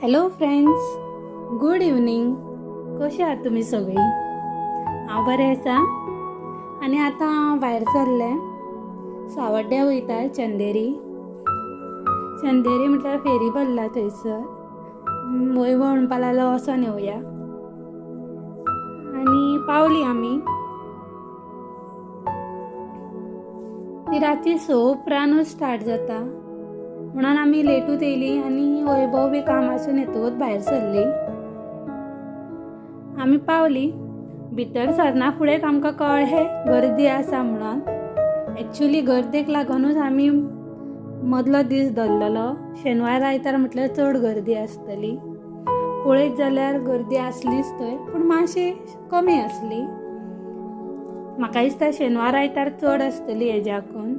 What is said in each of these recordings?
Hello friends, good evening. कशी आहात तुमी सगळीं? हांव बरें आसा. आनी आतां हांव भायर सरलें, सावड्ड्या वयता चंदेरी. चंदेरी म्हटल्यार फेरी भरला थंयसर. वैभव म्हणपाक लागलो वचोन येवया. आनी पावली आमी. ती रातची 6 उपरांतूच स्टार्ट जाता म्हणून आमी लेटूच येयली आनी वैभव बी कामासून येतकूच भायर सरली. आमी पावली. भितर सरना फुडेंच आमकां कळ्ळें गर्दी आसा म्हणून. एक्चुली गर्देक लागूनच आमी मदलो दीस धरलेलो. शेनवार आयतार म्हटल्यार चड गर्दी आसतली. पळयत जाल्यार गर्दी आसलीच थंय, पूण मातशी कमी आसली. म्हाका दिसता शेनवार आयतार चड आसतली हेज्याकून.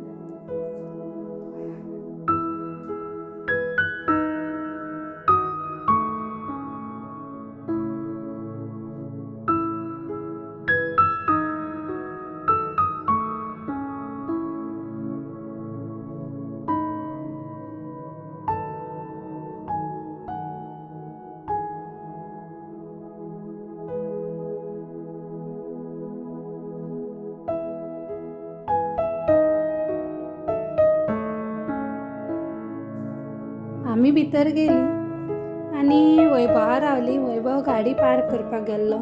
आमी भितर गेली आनी वैभवा रावली. वैभव गाडी पार्क करपाक गेल्लो.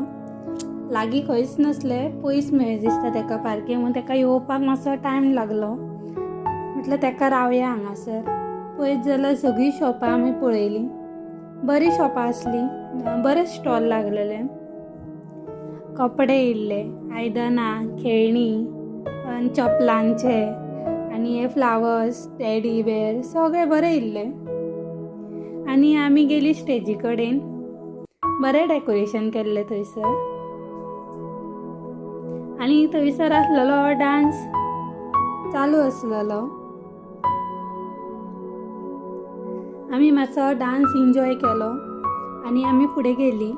लागीं खंयच नासले, पयस मेळ्ळें दिसता तेका पार्किंग, म्हणून तेका येवपाक मातसो टायम लागलो. म्हटलें तेका रावया हांगासर. पळयत जाल्यार सगळीं शॉपां आमी पळयलीं. बरीं शॉपां आसलीं, बरे स्टॉल लागलेले. कपडे येयल्ले, आयदनां, खेळणी, चपलांचे आनी हे फ्लावर्स, टेडी बेर सगळें बरें येयल्लें. आनी आमी गेली स्टेजी कडेन. बरें डेकोरेशन केल्लें थंयसर. आनी थंयसर आसलेलो डांस चालू आसलेलो. आमी मातसो डांस एन्जॉय केलो आनी आमी फुडें गेली.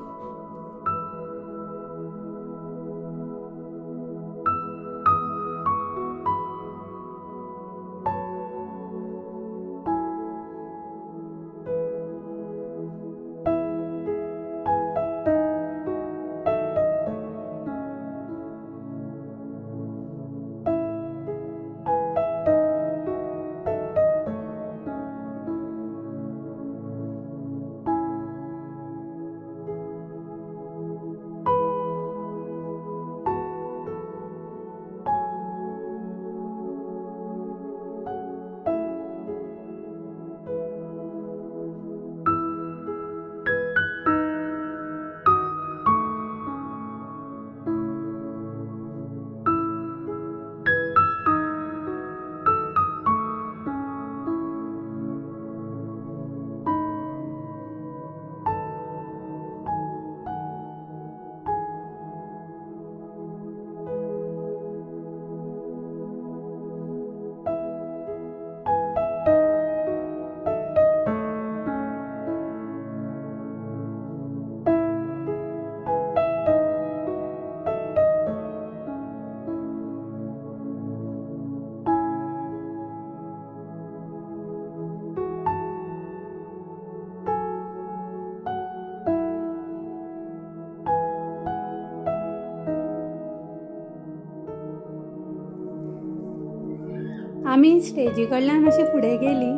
आमी स्टेजी कडल्यान मातशें फुडें गेली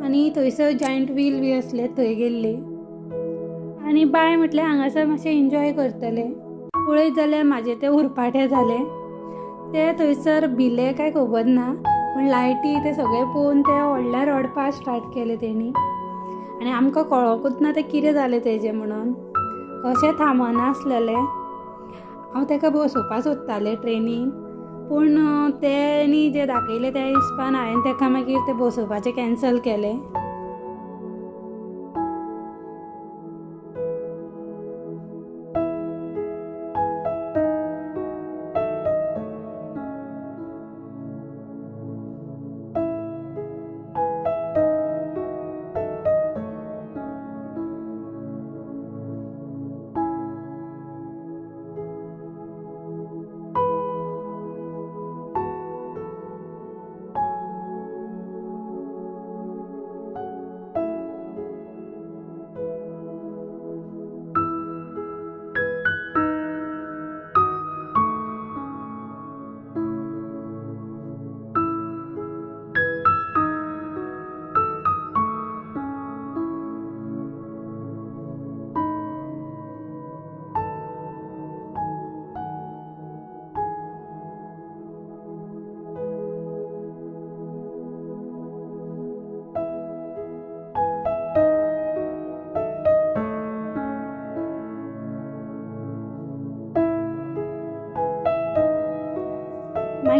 आनी थंयसर जायंट व्हील बी आसले थंय गेल्ली. आनी बाय म्हटलें हांगासर मातशें एन्जॉय करतले. पळयत जाल्यार म्हाजें तें उरफाटें जालें. ते थंयसर भिले काय खबर ना, पूण लायटी ते सगळें पळोवन ते व्हडल्यान रडपाक स्टार्ट केलें तेणी. आनी आमकां कळोकूच ना तें कितें जालें तेजें म्हणून. कशें थांबनासलेलें. हांव तेका बसोवपाक सोदतालें ट्रेनीन, पूण तेणी जें दाखयलें त्या हिसपान हांवें तेका मागीर तें बसोवपाचें कॅन्सल केलें.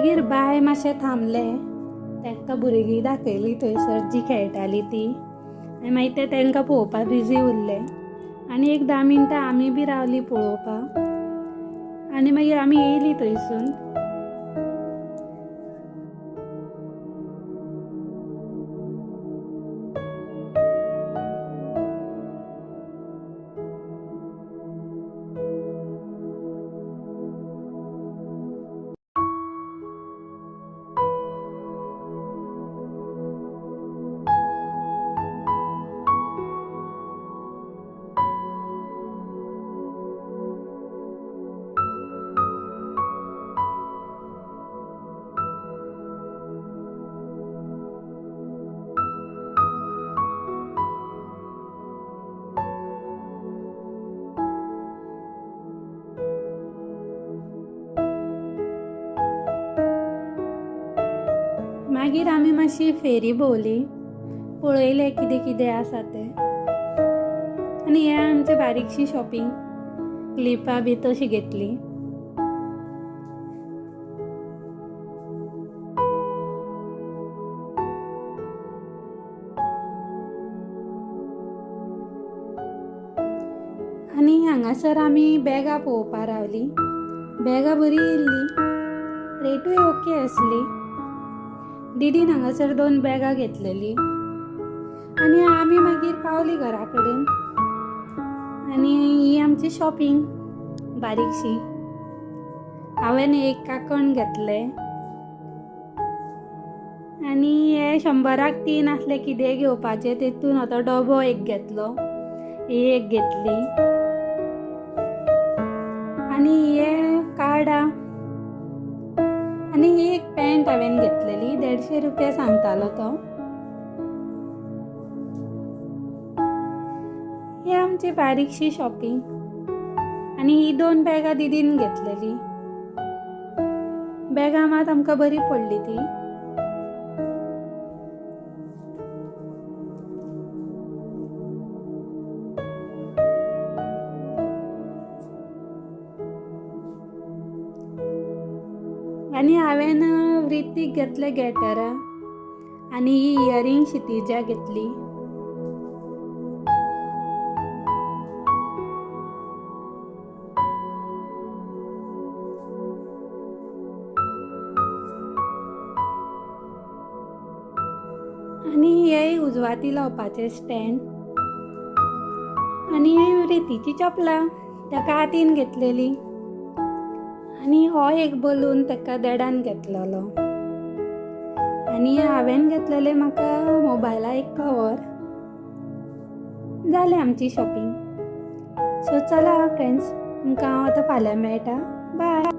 मागीर बाय मातशें थांबलें, तांकां भुरगीं दाखयली थंयसर जी खेळटाली ती, आनी मागीर ते तांकां पळोवपाक बिजी उरले आनी एक 10 मिनटां आमी बी रावली पळोवपाक आनी मागीर आमी येयली थंयसून. मागीर आमी मातशी फेरी भोंवली, पळयलें कितें कितें आसा तें. आनी हें आमचें बारीकशी शॉपिंग, क्लिपां बी तशी घेतली. आनी हांगासर आमी बॅगां पळोवपाक रावली. बॅगां बरी येयल्ली, रेटूय ओके आसली. दीदीन हांगासर 2 बॅगां घेतलेली आनी आमी मागीर पावली घरा कडेन. आनी ही आमची शॉपिंग बारीकशी. हांवें एक काकण घेतलें आनी हे 100 3 आसले कितें घेवपाचें, तेतून आतां डबो एक घेतलो, ही एक घेतली आनी हे कार्डां आनी ही एक पॅन्ट हांवें घेतलेली, 150 रुपया सांगतालो तो. ही आमची बारीकशी शॉपिंग. आनी ही 2 बॅगां दीदीन घेतलेली. बॅगां मात आमकां बरी पडली ती. आनी हांवें वृत्तीक घेतले गेटरां आनी ही इयरिंग क्षितिजा घेतली. आनी हे उजवाती लावपाचे स्टँड आनी वृत्तीची चपलां ताका हातीन घेतलेली. आनी हो एक बलून ताका देडान घेतलेलो. आनी हांवें घेतलेलें म्हाका मोबायला एक कवर. जालें आमची शॉपिंग. सो चला फ्रेंड्स, तुमकां हांव आतां फाल्यां मेळटा. बाय.